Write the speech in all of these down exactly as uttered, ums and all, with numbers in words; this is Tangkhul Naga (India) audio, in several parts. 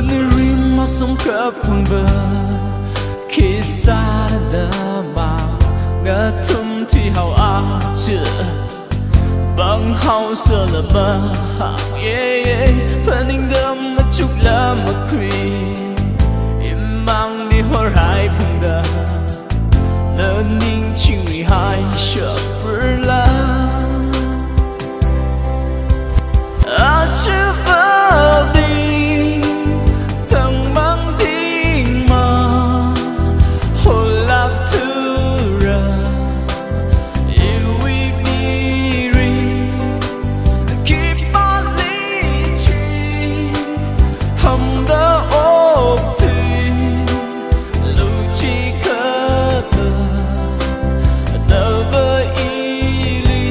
Rim masum kaphungva, khisāda ma ngathum thuihao aja. Pānghao sāla mahāng, yeah, yeah. Phaningda machukla makhui, imangli horhai phungda, na ning chingri hai shapurla. Aja pāli tangmang dingma, holak thura, iwui mirin, khipāli chi, hamda okthui, luchi kapa, nava ili.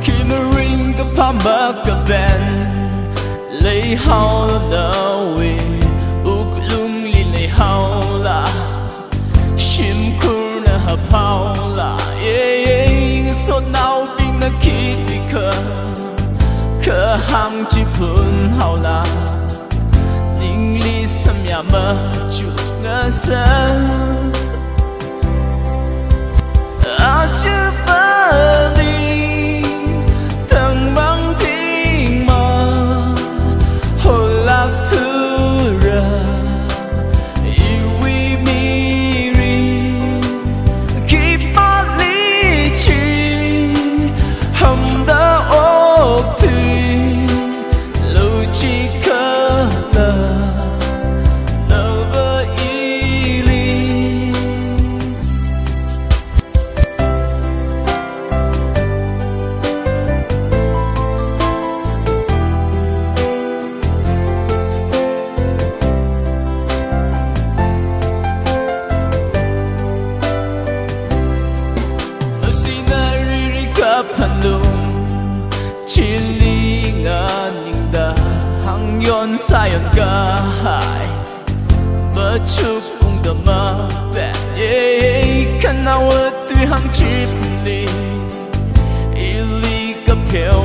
Khi mirin kaphā makaben, leihaola nawui wuklungli leihaola, shimkhurna haphaola, yeah, yeah. Ngasotnaobingna khi tikha, kahāng chi phunhaola, ningli samya machukngasā. Aja pāli tangmang dingma, holak thura, iwui mirin, khipāli chi, hamda okthui, luchi kapa, nava ili. Asina riri kaphanlung chili nganingda, hāngyon sāyon kahai, machuk ungda mapen, yeah, khanaowa tui hāngchipli, ili kapheo